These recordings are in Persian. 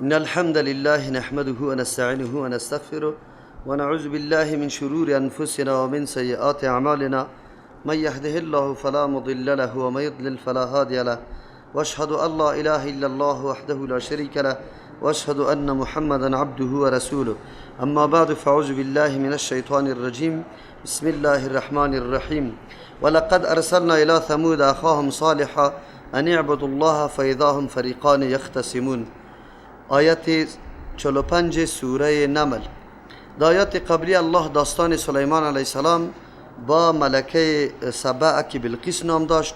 إن الحمد لله نحمده ونستعينه ونستغفره ونعوذ بالله من شرور أنفسنا ومن سيئات أعمالنا. من يهده الله فلا مضل له ومن يضلل فلا هادي له. واشهد أن لا إله إلا الله وحده لا شريك له واشهد أن محمدا عبده ورسوله. أما بعد، فأعوذ بالله من الشيطان الرجيم. بسم الله الرحمن الرحيم. ولقد أرسلنا إلى ثمود أخاهم صالحا أن اعبدوا الله فإذا هم فريقان يختصمون. آیت 45 سوره نمل. در آیات قبلی الله داستان سلیمان علیه السلام با ملکه سبع که بلقیس نام داشت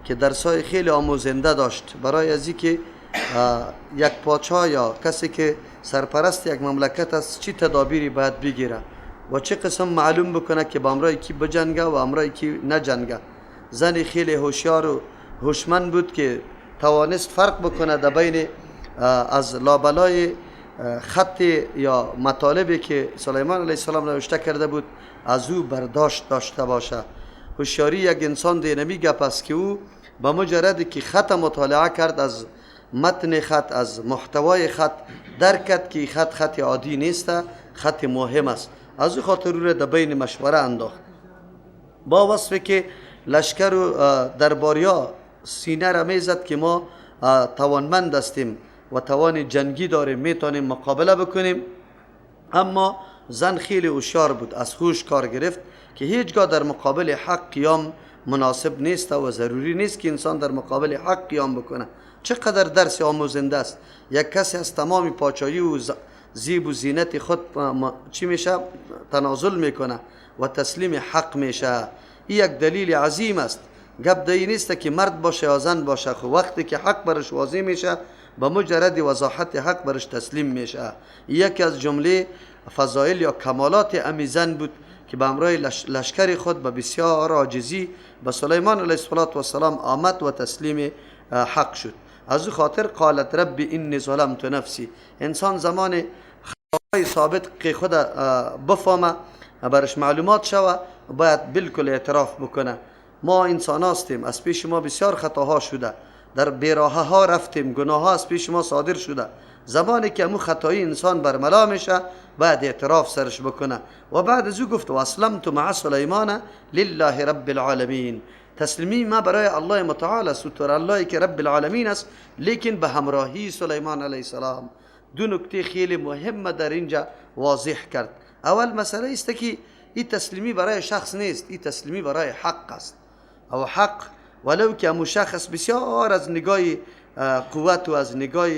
که درسای خیلی آموزنده داشت برای از اینکه یک پادشاه یا کسی که سرپرست یک مملکت است چی تدابیری باید بگیره و چه قسم معلوم بکنه که با امرای کی بجنگه و امرای کی نجنگه. زن خیلی هوشیار و هوشمند بود که توانست فرق بکنه در بین از لابلای خط یا مطالبی که سلیمان علیه السلام نوشته کرده بود از او برداشت داشته باشه. هوشیاری یک انسان دینمی گپ است که او با مجرد که خط مطالعه کرد، از متن خط، از محتوای خط درک کرد که خط خط عادی نیست، خط مهم است. از او خاطر او را در بین مشوره انداخت. با وصفی که لشکر و درباریا سینه را میزد که ما توانمند هستیم و توان جنگی داریم، میتونیم مقابله بکنیم، اما زن خیلی هوشیار بود، از هوش کار گرفت که هیچگاه در مقابل حق قیام مناسب نیست و ضروری نیست که انسان در مقابل حق قیام بکنه. چقدر درس آموزنده است. یک کسی از تمام پاچایی و زیب و زینت خود چی میشه؟ تنازل میکنه و تسلیم حق میشه. این یک دلیل عظیم است. گپ دی نیست که مرد باشه یا زن باشه، خو وقتی که حق برش واضح میشه با مجرد وضاحت حق برش تسلیم میشه. یکی از جمله فضایل یا کمالات امی زن بود که به همراه لشکر خود به بسیار عاجزی به سلیمان علیه السلام آمد و تسلیم حق شد. از او خاطر قالت رب انی ظلمت نفسی. انسان زمان خطای ثابت که خود بفهمه، برش معلومات شوه، باید بالکل اعتراف بکنه. ما انسان هستیم، از پیش ما بسیار خطاها شده، در بیراهه ها رفتیم، گناه ها از پیش ما صادر شده. زمانی که امو خطایی انسان برملا میشه باید اعتراف سرش بکنه. و بعد از او گفت و اسلمت مع سلیمان لله رب العالمین. تسلیمی ما برای الله متعال است، و الله که رب العالمین است، لیکن به همراهی سلیمان علیه السلام. دو نکته خیلی مهم در اینجا واضح کرد. اول مسئله است که این تسلیمی برای شخص نیست، این تسلیمی برای حق است. او حق ولو که امو شخص بسیار از نگاه قوت و از نگاه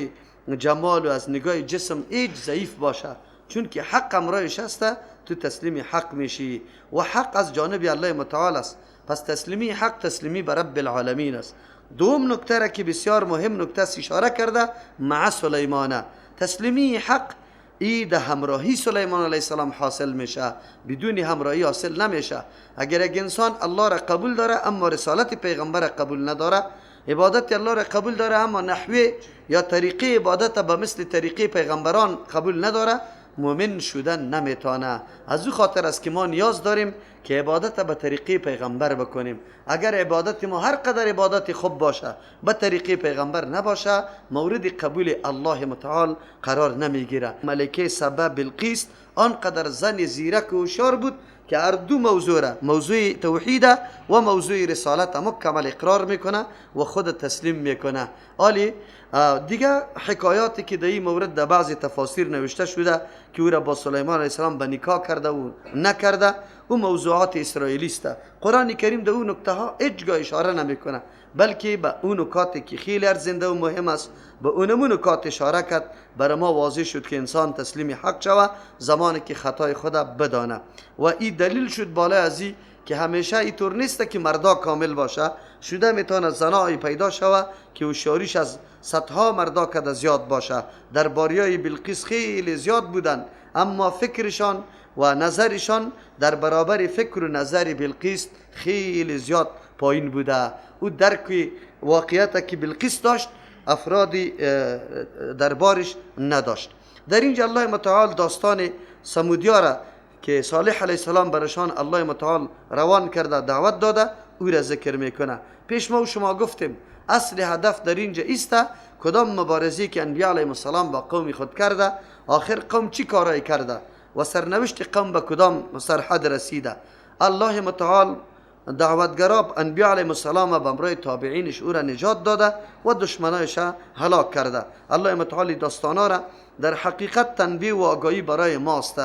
جمال و از نگاه جسم ایج ضعیف باشه، چون که حق امرایش هست، تو تسلیم حق میشی و حق از جانب الله متعال است. پس تسلیمی حق تسلیمی به رب العالمین است. دوم نکته را که بسیار مهم نکته است اشاره کرده، مع سلیمانه. تسلیمی حق ای ده همراهی سلیمان علیه السلام حاصل میشه، بدون همراهی حاصل نمیشه. اگر یک انسان الله را قبول داره اما رسالت پیغمبر را قبول نداره، عبادت الله را قبول داره اما نحوه یا طریقه عبادت به مثل طریقه پیغمبران قبول نداره، مؤمن شدن نمیتونه. از او خاطر است که ما نیاز داریم که عبادت به طریقه پیغمبر بکنیم. اگر عبادت ما هر قدر عبادت خوب باشه به طریقه پیغمبر نباشه، مورد قبول الله متعال قرار نمیگیره. ملکه سبع بلقیس آنقدر زن زیرک و هوشیار بود که هر دو موضوع را، موضوع توحید و موضوع رسالت، مکمل اقرار میکنه و خود تسلیم میکنه. آلی دیگه حکایاتی که در این مورد در بعضی تفاسیر نوشته شده که او را با سلیمان علیه السلام به نکاح کرده و نکرده، او موضوعات اسرائیلی است. قرآن کریم در اون نکته ها هیچگاه اشاره نمیکنه، بلکه به اون نکاتی که خیلی ارزنده و مهم است به اونمون نکات اشاره کرد. برای ما واضح شد که انسان تسلیم حق شوه زمانی که خطای خود بدانه. و این دلیل شد بالای از این که همیشه اینطور نیست که مردا کامل باشه، شده میتونه زنایی پیدا شوه که هوشیاریش از صدها مردا کده زیاد باشه. درباریای بلقیس خیلی زیاد بودن، اما فکرشان و نظرشان در برابر فکر و نظر بلقیس خیلی زیاد پایین بوده. او درک واقعیت که بلقیس داشت افراد دربارش نداشت. در اینجا الله متعال داستان سمودیا را که صالح علیه السلام برشان الله متعال روان کرده دعوت داده، او را ذکر میکنه. پیش ما و شما گفتیم اصل هدف در اینجا ایست کدام مبارزی که انبیاء علیهم السلام با قوم خود کرده، آخر قوم چی کارایی کرده و سرنوشت قوم به کدام سرحد رسیده. الله متعال دعوتگرا انبیاء علیهم السلام به امرای تابعینش او را نجات داده و دشمنایش هلاک کرده. الله متعال داستانا را در حقیقت تنبیه و آگاهی برای ماست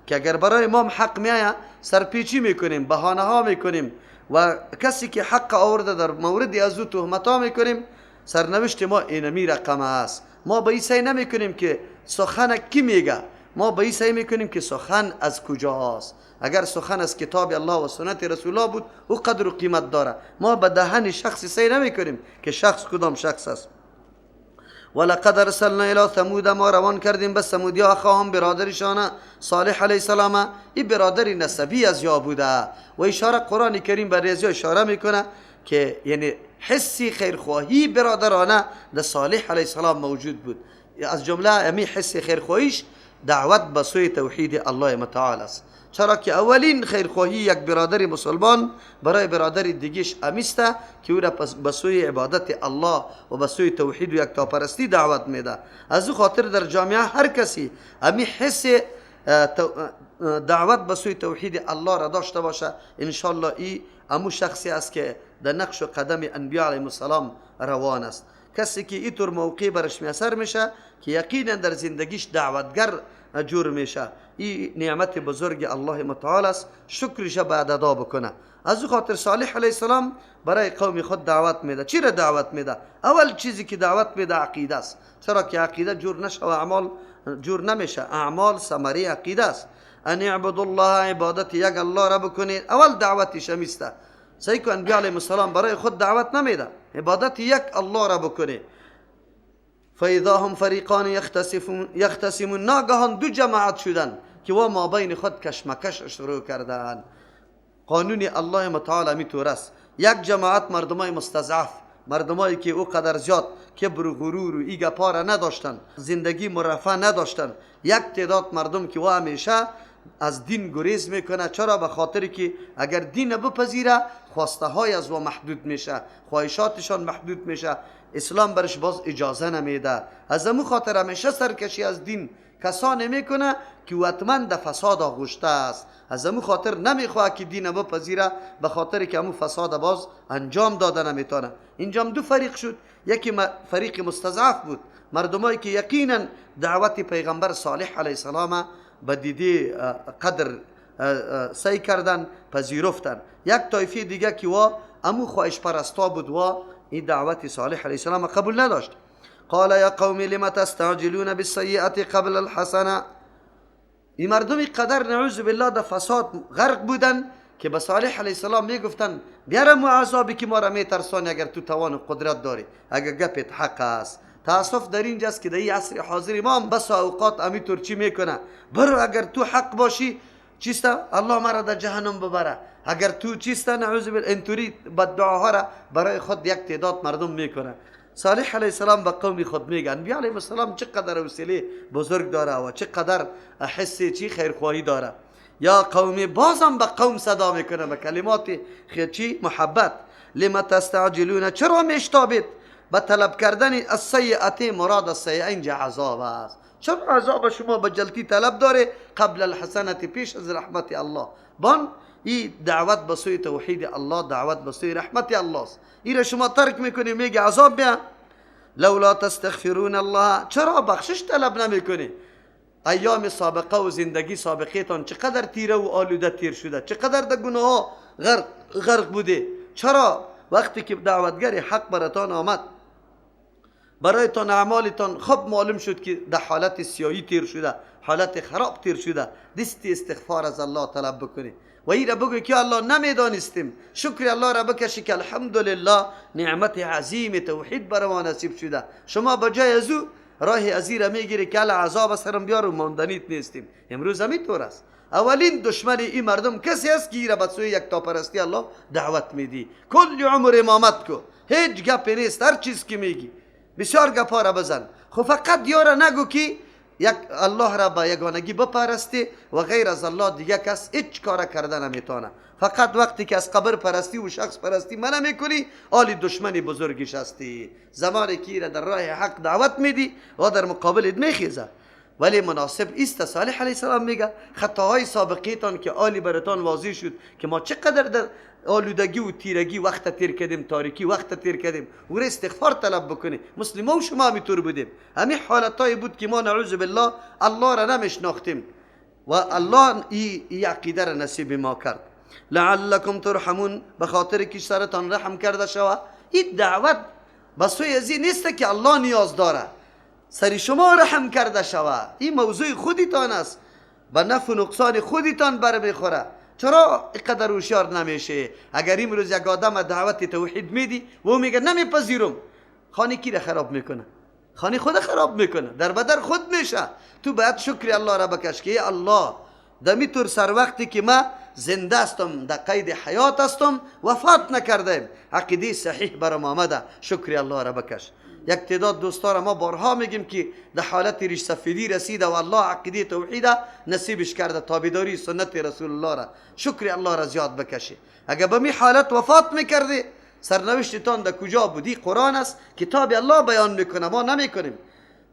که اگر برای ما حق میآید سرپیچی میکنیم، بهانه ها میکنیم و کسی که حق آورده در مورد از او تهمت ها میکنیم، سرنوشت ما اینمی رقم است. ما به این سعی نمیکنیم که سخن کی میگه، ما به این سعی میکنیم که سخن از کجاست. اگر سخن از کتاب الله و سنت رسول الله بود او قدر و قیمت داره. ما به دهن شخصی سعی نمیکنیم که شخص کدام شخص است. ولقد ارسلنا الى ثمود، ما روان کردیم به ثمودیا اخاهم برادرشان صالح علیه السلام. این برادر نسبی از یا بوده و اشاره قرآن کریم بر ازیا اشاره میکنه که یعنی حسی خیرخواهی برادرانه در صالح علیه السلام موجود بود. از جمله امی حس خیرخواهیش دعوت به سوی توحید الله متعال است. چرا که اولین خیرخواهی یک برادر مسلمان برای برادر دیگش امیسته که او را به سوی عبادت الله و به سوی توحید و یکتاپرستی دعوت میده. از او خاطر در جامعه هر کسی امی حس دعوت به سوی توحید الله را داشته باشه، انشالله ای امو شخصی است که در نقش و قدم انبیاء علیهم السلام روان است. کسی که اینطور موقع برش میسر میشه که یقینا در زندگیش دعوتگر جور میشه، این نعمت بزرگ الله متعال است، شکرش باید ادا بکنه. از او خاطر صالح علیه السلام برای قوم خود دعوت میده. چی را دعوت میده؟ اول چیزی که دعوت میده عقیده است. چرا که عقیده جور نشه و اعمال جور نمیشه. اعمال ثمره عقیده است. ان اعبدوا الله، عبادت یک الله را بکنید. اول دعوتش همیسته. صحیح که انبیاء علیهم السلام برای خود دعوت نمیده، عبادت یک الله را بکنید. فاذا هم فریقان یختصمون، ناگهان دو جماعت شدن که و ما بین خود کشمکش شروع کردن. قانون الله متعال همیطور است. یک جماعت مردمای مستضعف، مردمایی که او قدر زیاد کبر و غرور و ای گپا را نداشتن، زندگی مرفه نداشتن. یک تعداد مردم که او همیشه از دین گریز میکنه. چرا؟ به خاطر که اگر دین بپذیره خواسته های از او محدود میشه، خواهشاتشان محدود میشه، اسلام برش باز اجازه نمیده. از امو خاطر همیشه سرکشی از دین کسانی میکنه که حتما در فساد آغشته است. از امو خاطر نمیخواه که دین بپذیره، به خاطر که امو فساد باز انجام داده نمیتونه. اینجا دو فریق شد. یکی فریق مستضعف بود، مردمایی که یقینا دعوت پیغمبر صالح علیه السلام به دیده قدر سعی کردن، پذیرفتن. یک طایفه دیگه که وا امو خواهش پرستا بود و این دعوت صالح علیه السلام قبول نداشت. قال یا قوم لم تستعجلون بالسیئة قبل الحسنه. این مردم قدر نعوذ بالله در فساد غرق بودن که به صالح علیه السلام میگفتن بیارم عذابی که ما را میترسانی اگر تو توان و قدرت داری، اگر گپت حق است. تاسف در اینجاست که در این عصر حاضر ما هم بس اوقات امیطور چی میکنه، برو اگر تو حق باشی چیسته الله مرا در جهنم ببره، اگر تو چیسته نعوذ بالله. اینطوری بددعاها را برای خود یک تعداد مردم میکنه. صالح علیه السلام به قوم خود میگه، انبیاء علیه السلام چقدر حوصله بزرگ داره و چقدر حس چی خیرخواهی داره. یا قومی، بازم به قوم صدا میکنه به کلمات چی محبت. لما تستعجلون، چرا میشتابید به طلب کردن السیئه؟ مراد السیئه اینجا عذاب است. چرا عذاب شما به جلتی طلب داره قبل الحسنه، پیش از رحمت الله؟ بان این دعوت به سوی توحید الله، دعوت به سوی رحمت الله است. این را شما ترک میکنی میگه عذاب بیا. لولا تستغفرون الله، چرا بخشش طلب نمیکنی؟ ایام سابقه و زندگی سابقه تان چقدر تیره و آلوده تیر شده، چقدر در گناه غرق بوده. چرا وقتی که دعوتگر حق براتان آمد، برایتان اعمالتان خب معلوم شد که در حالت سیاهی تیر شده، حالت خراب تیر شده، دست استغفار از الله طلب بکنی و این را بگوی که الله نمیدانستیم، شکر الله را بکشی که الحمدلله نعمت عظیم توحید بر ما نصیب شده. شما به جای از او راه ازی را میگیری که عذاب سرم بیار و ماندنیت نیستیم. امروز همینطور است. اولین دشمن این مردم کسی است که ای را به سوی یکتاپرستی الله دعوت میدی. کل عمر امامت کو، هیچ گپی نیست، هر چیز که میگی بسیار گپا را بزن، خب فقط یارا نگو که یک الله را با یگانگی بپرستی و غیر از الله دیگه کس هیچ کار کرده نمیتونه. فقط وقتی که از قبر پرستی و شخص پرستی منع میکنی، آلی دشمن بزرگیش هستی. زمانی که را در راه حق دعوت میدی و در مقابلت میخیزه. ولی مناسب است. صالح علیه السلام میگه خطاهای سابقیتان که آلی براتان واضح شد که ما چقدر در آلودگی و تیرگی وقت تیر کردیم، تاریکی وقت تیر کردیم، و استغفار طلب بکنیم. مسلمان و شما همیطور بودیم، همین حالتایی بود که ما نعوذ بالله الله را نمیشناختیم و الله ای عقیده را نصیب ما کرد. لعلکم ترحمون، به خاطر که سرتان رحم کرده شوه. این دعوت به سوی ازی نیست که الله نیاز داره، سر شما رحم کرده شوه. این موضوع خودتان است، به نفع و نقصان خودتان برمیخوره. چرا اینقدر هوشیار نمیشه؟ اگر امروز یک آدم دعوت توحید میدی و او میگه نمیپذیرم، خانه کی را خراب میکنه؟ خانه خود خراب میکنه، در بدر خود میشه. تو باید شکر الله را بکش که الله دمی طور سر وقتی که ما زنده هستم، در قید حیات هستم، وفات نکردیم، عقیده صحیح برام آمده، شکر الله را بکش. یک تعداد دوستا را ما بارها میگیم که در حالت ریش سفیدی رسیده و الله عقیده توحید نصیبش کرده، تابعداری سنت رسول الله را، شکر الله را زیاد بکشی. اگر به می حالت وفات میکردی، سرنوشتتان در کجا بودی؟ قرآن است، کتاب الله بیان میکنه، ما نمیکنیم.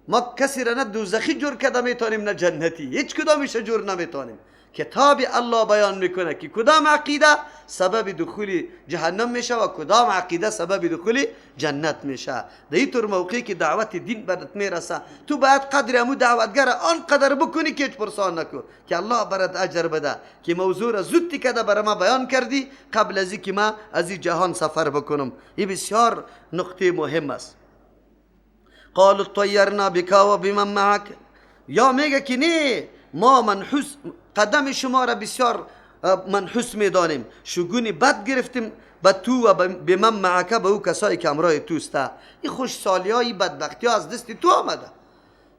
ما کسی را نه دوزخی جور کرده میتونیم نه جنتی، هیچ کدامش جور نمیتونیم. کتاب الله بیان میکنه که کدام عقیده سبب دخول جهنم میشه و کدام عقیده سبب دخول جنت میشه. در این طور موقعی که دعوت دین برات میرسه، تو باید قدر امو دعوتگر آنقدر بکنی که هیچ پرسان نکو که الله برات اجر بده که موضوع را زود کده برای ما بیان کردی قبل از اینکه ما از این جهان سفر بکنم. این بسیار نقطه مهم است. قالوا طیرنا بک و بمن معک، یا میگه که نه، ما منحوس قدم شما را بسیار منحوس میدانیم، شگونی بد گرفتیم به تو و به من معکه، به او کسایی که همراه توسته. این خوشسالی های بدبختی ها از دست تو آمده.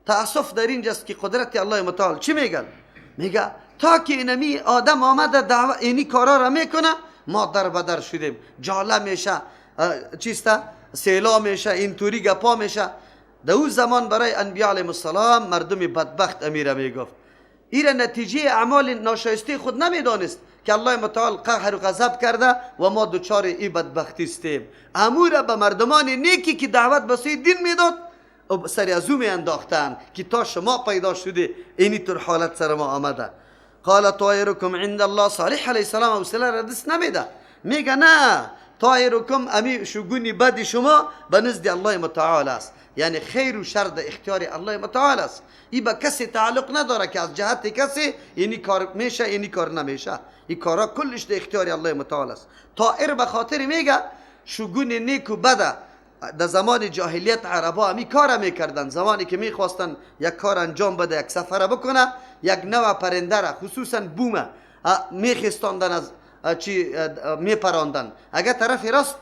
تأسف در اینجاست که قدرت الله متعال چی میگن؟ میگه تا که اینمی آدم آمده دعوه اینی کارا را میکنه، ما در بدر شدیم، جاله میشه، چیسته، سیلا میشه، اینطوری گپا میشه. در او زمان برای انبیاء علیهم السلام مردم بدبخت امیره میگفت. ایره نتیجه اعمال ناشایسته خود نمیدانست که الله متعال قهر و غضب کرده و ما دچار ای بدبختی استیم. امور به مردمان نیکی که دعوت به سوی دین میداد سر از او میانداختن که تا شما پیدا شده اینی طور حالت سر ما آمده. قال طائرکم عند الله، صالح علیه السلام حوصله را دست نمیده، میگه نه، طائرکم امی شگونی بد شما به نزد الله متعال است، یعنی خیر و شر در اختیار الله متعال است. این به کسی تعلق نداره که از جهت کسی اینی کار میشه اینی کار نمیشه، این کارا کلش در اختیار الله متعال است. طائر به خاطر میگه شگون نیک و بده. در زمان جاهلیت عربا همی کار میکردن، زمانی که میخواستن یک کار انجام بده، یک سفر بکنه، یک نوع پرنده را خصوصا بومه میخستاندن از چی میپراندن، اگر طرف راست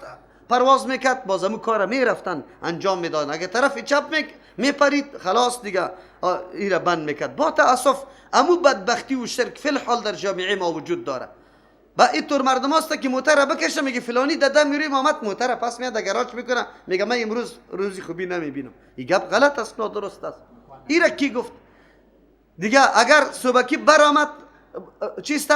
پرواز میکرد باز امو کار میرفتن انجام میدادن، اگر طرف چپ میپرید خلاص دیگه ایره بند میکرد. با تاسف امو بدبختی و شرک فی الحال در جامعه ما وجود داره. با اینطور مردم هست که موتر بکشه میگه فلانی داده میری آمد موتر پس میاد گراج میکنه میگه من امروز روزی خوبی نمیبینم. این گپ غلط است، نادرست است. ایره کی گفت؟ دیگه اگر صبحکی برآمد چیست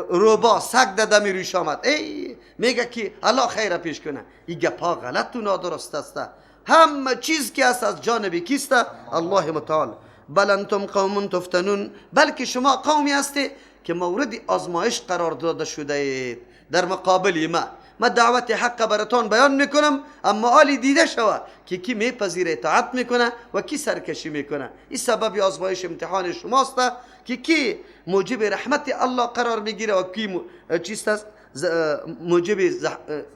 روبا سگ داده میرویش آمد، ای میگه که الله خیر پیش کنه. این گپ ها غلط و نادرست است. همه چیز که است از جانب کیست؟ الله متعال. بل انتم قوم تفتنون، بلکه شما قومی هستی که مورد آزمایش قرار داده شده اید. در مقابل ما دعوت حق براتان بیان میکنم، اما آلی دیده شوه که کی میپذیره اطاعت میکنه و کی سرکشی میکنه. این سبب آزمایش امتحان شماست که کی موجب رحمت الله قرار میگیره و کی چیست است موجب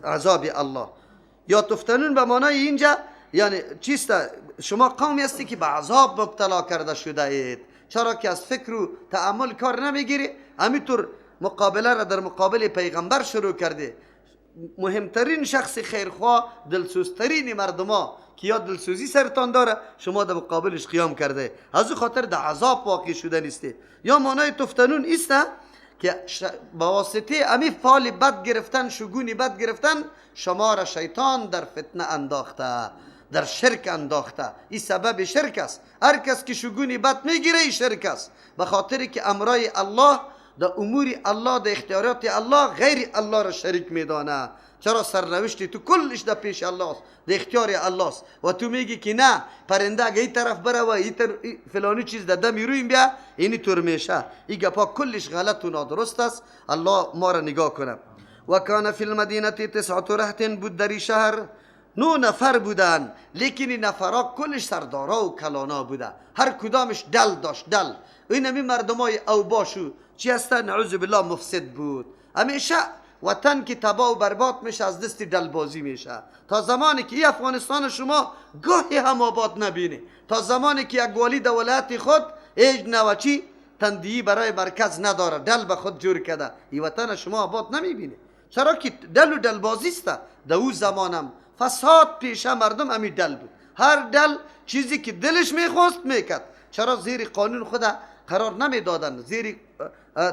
عذاب الله. یا تفتنون به معنای اینجا یعنی چیست؟ شما قومی هستی که به عذاب مبتلا کرده شده اید، چرا که از فکر و تأمل کار نمیگیری، همینطور مقابله را در مقابل پیغمبر شروع کرده. مهمترین شخص خیرخواه، دلسوزترین مردما که یا دلسوزی سرتان داره، شما در مقابلش قیام کرده، از او خاطر در عذاب واقع شده نیستی. یا معنای تفتنون است که با واسطه امی فال بد گرفتن، شگونی بد گرفتن، شما را شیطان در فتنه انداخته. در شرک انداخته. این سبب شرک است. هر کس که شگونی بد میگیره این شرک است، به خاطر که امرای الله در امور الله در اختیارات الله غیر الله را شریک میدانه. چرا سرنوشتی تو کلش در پیش الله است، در اختیار الله است، و تو میگی که نه پرنده اگه این طرف بره و این فلانی چیز در دم رویم بیا اینی طور میشه. این گپا کلش غلط و نادرست است. الله ما را نگاه کنه. و کان فی المدینه تسعة رهط، بود در شهر 9 نفر بودن، لیکن این نفرا کلش سردارا و کلانا بوده، هر کدامش دل داشت دل. این همی مردمای اوباشو چی هستن؟ نعوذ بالله مفسد بود. همیشه وطن که تباه و برباد میشه از دست دلبازی میشه. تا زمانی که ای افغانستان شما گاهی هم آباد نبینی، تا زمانی که یک والی دولت خود هیچ نوچی تندیی برای مرکز نداره، دل به خود جور کرده، ای وطن شما آباد نمیبینی. چرا که دل و دلبازی است. در او زمانم فساد پیشه مردم امی دل بود، هر دل چیزی که دلش میخواست میکرد. چرا زیر قانون خود قرار نمیدادن، زیر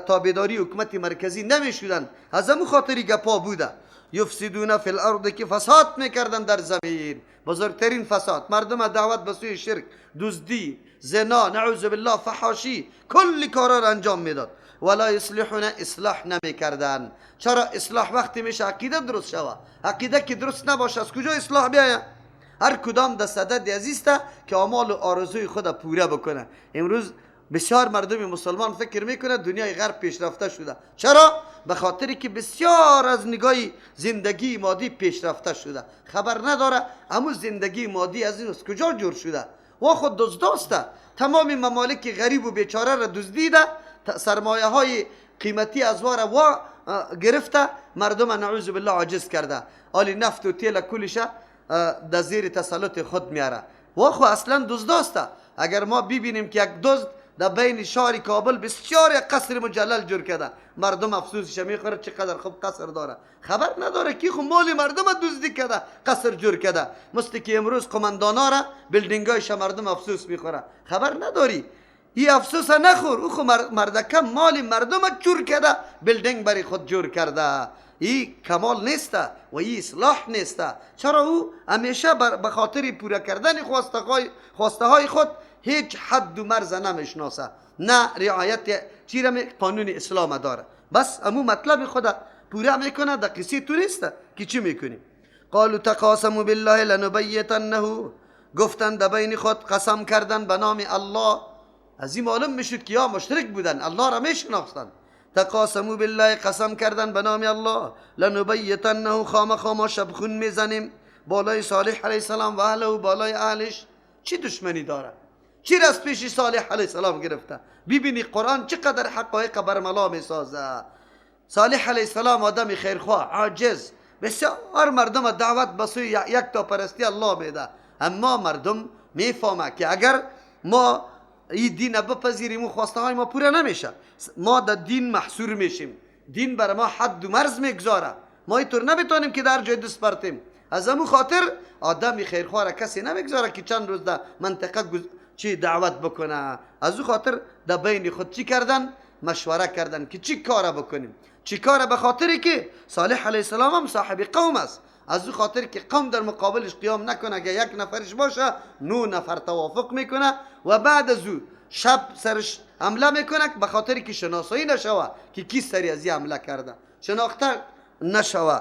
تابعداری حکومت مرکزی نمیشدن، از همون خاطری گپا بوده. یفسدون فی الارض، که فساد میکردن در زمین، بزرگترین فساد. مردم دعوت به سوی شرک، دزدی، زنا، نعوذ بالله، فحاشی، کل کارا را انجام میداد. ولا یصلحون، اصلاح نمیکردن. چرا اصلاح وقتی میشه عقیده درست شوه، عقیده که درست نباشه از کجا اصلاح بیاید؟ هر کدام در صدد عزیزته که اعمال و آرزوی خود پوره بکنه. امروز بسیار مردم مسلمان فکر میکنه دنیای غرب پیشرفته شده. چرا؟ به خاطری که بسیار از نگاه زندگی مادی پیشرفته شده، خبر نداره امو زندگی مادی از این از کجا جور شده. و خود دزداسته، تمام ممالک غریب و بیچاره را دزدیده، سرمایه های قیمتی از واره و گرفته، مردم نعوذ بالله عاجز کرده. آلی نفت و تیل کلش در زیر تسلط خود میاره. و خو اصلا دزداسته. اگر ما ببینیم که یک دزد در بین شهر کابل بسیار یک قصر مجلل جور کرده، مردم افسوسش میخوره چقدر خوب قصر داره، خبر نداره که خو مال مردم دزدی کرده قصر جور کرده. مثل که امروز قماندانا را building مردم افسوس میخوره، خبر نداری ای افسوس نخور، او خو مردکه مال مردم جور کرده، building برای خود جور کرده. ای کمال نیست و ای اصلاح نیست. چرا او همیشه به خاطر پوره کردن خواسته های خود هیچ حد و مرز نمیشناسه، نه رعایت چی قانون اسلام داره. بس امو مطلب خود پوره میکنه، در قصه تو نیست که چی میکنی. قالوا تقاسموا بالله لنبیتنه، گفتن در بین خود قسم کردن به نام الله. از این معلوم میشد که یا مشرک بودن، الله را میشناختن. تقاسموا بالله، قسم کردن به نام الله، لنبیتنه، خامخا شبخون میزنیم بالای صالح علیه السلام و اهله و بالای اهلش. چی دشمنی داره؟ چی را از پیش صالح علیه السلام گرفته؟ ببینی قرآن چقدر حقایق برملا میسازه. صالح علیه السلام آدم خیرخواه، عاجز، بسیار مردم دعوت به سوی یک تا پرستی الله میده، اما مردم میفهمه که اگر ما این دین بپذیریم و خواسته های ما پوره نمیشه، ما در دین محصور میشیم، دین بر ما حد و مرز میگذاره، ما اینطور نمیتونیم که در جای دست پرتیم. از همون خاطر آدم خیرخواه را کسی نمیگذاره که چند روز در منطقه چی دعوت بکنه. از او خاطر در بین خود چی کردن؟ مشوره کردن که چی کار بکنیم، چی کار، به خاطری که صالح علیه السلام هم صاحب قوم است. از او خاطر که قوم در مقابلش قیام نکنه، اگه یک نفرش باشه 9 نفر توافق میکنه و بعد از او شب سرش حمله میکنه، به خاطر که شناسایی نشوه که کی سری از حمله کرده، شناخته نشوه،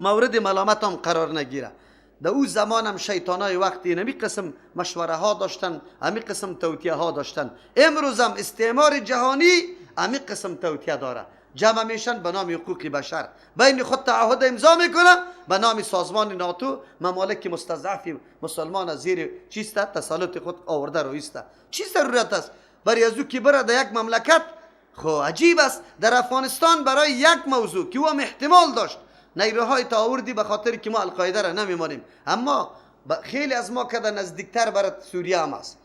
مورد ملامت هم قرار نگیره. در او زمان هم شیطانای وقتی همی قسم مشوره ها داشتن، همی قسم توطیه ها داشتن. امروز هم استعمار جهانی همی قسم توطیه داره. جمع میشن به نام حقوق بشر، بین خود تعهد امضا میکنه به نام سازمان ناتو، ممالک مستضعف مسلمان از زیر چیست تسلط خود آورده رویسته. چی ضرورت است برای از او که بره در یک مملکت؟ خو عجیب است در افغانستان برای یک موضوع که او هم احتمال داشت نیروهای تا آوردی به خاطر که ما القاعده را نمیمانیم، اما خیلی از ما که در نزدیکتر برای سوریه هم است،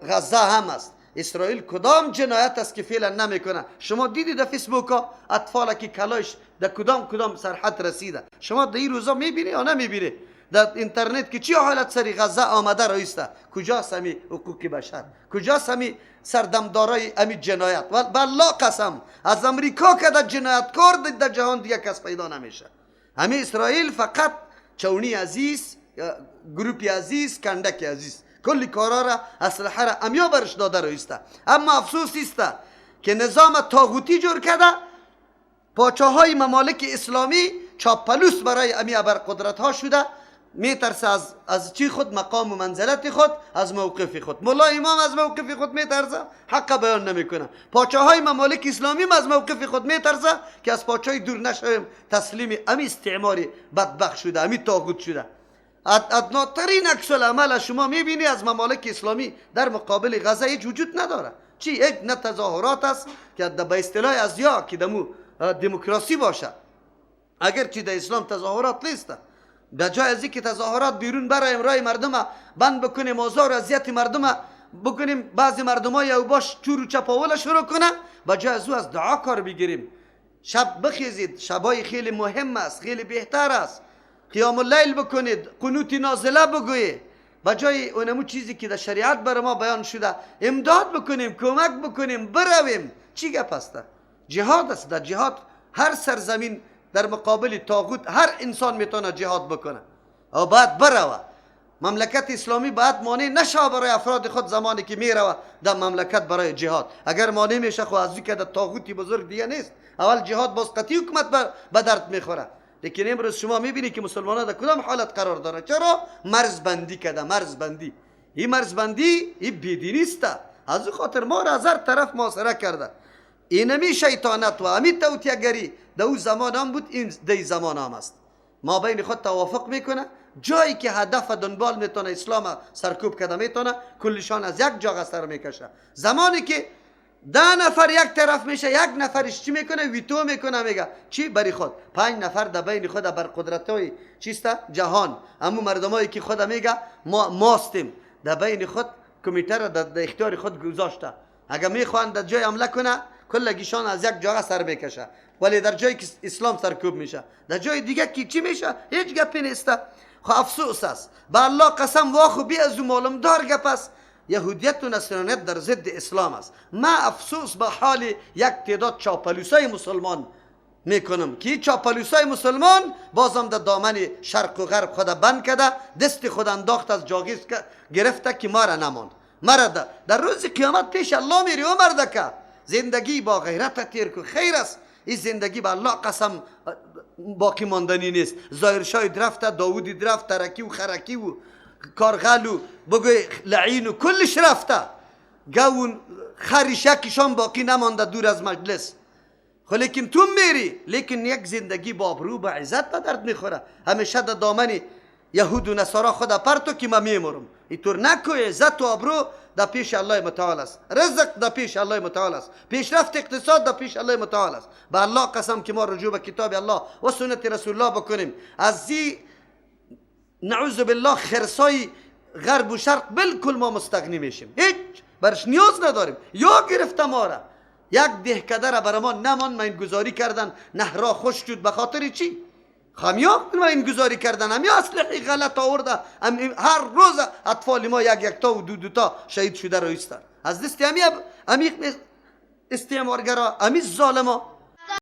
غزه هم است، اسرائیل کدام جنایت است که فعلا نمیکنه؟ شما دیدید در فیسبوک ها اطفال که کلاش در کدام کدام سرحد رسیده، شما در این روزا میبینی یا نمیبینی در اینترنت که چی حالت سری غزه آمده رایسته؟ کجاست همی حقوق بشر؟ کجاست همی سردمدارای همی جنایت؟ والله قسم از امریکا که در جنایتکار در جهان دیگه کس پیدا نمیشه. همی اسرائیل فقط چونی عزیز گروپی عزیز، کندک عزیز، کلی کارا را اسلحه را امیا برش داده رویسته. اما افسوس است که نظام طاغوتی جور کرده، پاچاهای ممالک اسلامی چاپلوس برای امی ابر قدرت ها شده، میترسه از چی خود، مقام و منزلت خود، از موقف خود. ملا امام از موقف خود میترسه، حق بیان نمیکنه. پاچاهای ممالک اسلامی از موقف خود میترسه که از پاچای دور نشویم، تسلیم امی استعماری بدبخت شده، امی طاغوت شده. ادناترین عکس العمل شما میبینی از ممالک اسلامی در مقابل غزه هیچ وجود نداره. چی؟ یک نه تظاهرات است که به اصطلاح از یا که دمو دموکراسی باشه، اگر چی در اسلام تظاهرات نیست. به جای از اینکه تظاهرات بیرون برایم رای مردم بند بکنیم، آزار و اذیت مردم بکنیم، بعضی مردمای او باش چور و چپاول شروع کنه، به جای از او از دعا کار بگیریم. شب بخیزید، شبای خیلی مهم است، خیلی بهتر است، قیام اللیل بکنید، قنوت نازله بگویید. به جای اونمو چیزی که در شریعت بر ما بیان شده امداد بکنیم، کمک بکنیم، برویم. چی گپ است؟ جهاد است. در جهاد هر سرزمین در مقابل طاغوت هر انسان میتونه جهاد بکنه او باید بروه. مملکت اسلامی باید مانع نشه برای افراد خود زمانی که میروه در مملکت برای جهاد. اگر مانع میشه خو از که در طاغوتی بزرگ دیگه نیست. اول جهاد باز قطعی حکومت به درد میخوره. لیکن امروز شما میبینی که مسلمانان در کدام حالت قرار داره؟ چرا؟ مرزبندی کرده. مرزبندی، این مرزبندی این بیدینی است. از او خاطر ما را از هر طرف محاصره کرده. اینمی شیطانت و امی توطیه‌گری در او زمان هم بود، این در زمان هم است. ما بین خود توافق میکنه، جایی که هدف دنبال میتونه اسلام سرکوب کرده میتونه، کلشان از یک جا سر میکشه. زمانی که 10 نفر یک طرف میشه، یک نفرش چی میکنه؟ ویتو میکنه، میگه چی؟ بری خود. 5 نفر در بین خود بر قدرت‌های چیست؟ جهان، امو مردمایی که خود میگه ما ماستیم، در بین خود کمیته را در اختیار خود گذاشته. اگر میخوان در جای حمله کنه، کلگیشان از یک جا سر میکشه. ولی در جایی که اسلام سرکوب میشه، در جای دیگه کی چی میشه؟ هیچ گپی نیست. خب افسوس است، به الله قسم واخو بی از معلوم دار گپ است. یهودیت و نصرانیت در ضد اسلام است. ما افسوس به حال یک تعداد چاپلوسای مسلمان میکنم که چاپلوسای مسلمان بازم در دامن شرق و غرب خود بند کرده، دست خود انداخت از جاگیز گرفته که ما را نماند. مرد در روز قیامت پیش الله میری و مردکه زندگی با غیرت تیر کو خیر است. این زندگی به الله قسم باقی ماندنی نیست. ظاهر شاه رفته، داوودی رفت، ترکی و خرکی و کارغل و بگوی لعین و کلش رفته، گون خرش یکیشان باقی نمانده دور از مجلس. خب لیکن تو میری، لیکن یک زندگی با آبرو با عزت به درد میخوره. همیشه در دامن یهود و نصارا خود پرتو که من میمرم، اینطور نکو. عزت و آبرو در پیش الله متعال است، رزق در پیش الله متعال است، پیشرفت اقتصاد در پیش الله متعال است. به الله قسم که ما رجوع به کتاب الله و سنت رسول الله بکنیم، از زی نعوذ بالله خرسای غرب و شرق بالکل ما مستغنی میشیم، هیچ برش نیاز نداریم. یا گرفته ما را یک دهکده را برای ما نمان مین گذاری کردن، نهرا خوش شد. به خاطر چی؟ خمیا مین گذاری کردن، همیا اسلحه غلط آورده. هر روز اطفال ما یک یک تا و دو دو تا شهید شده رو ایستن از دست همی استعمارگرا، همی ظالما.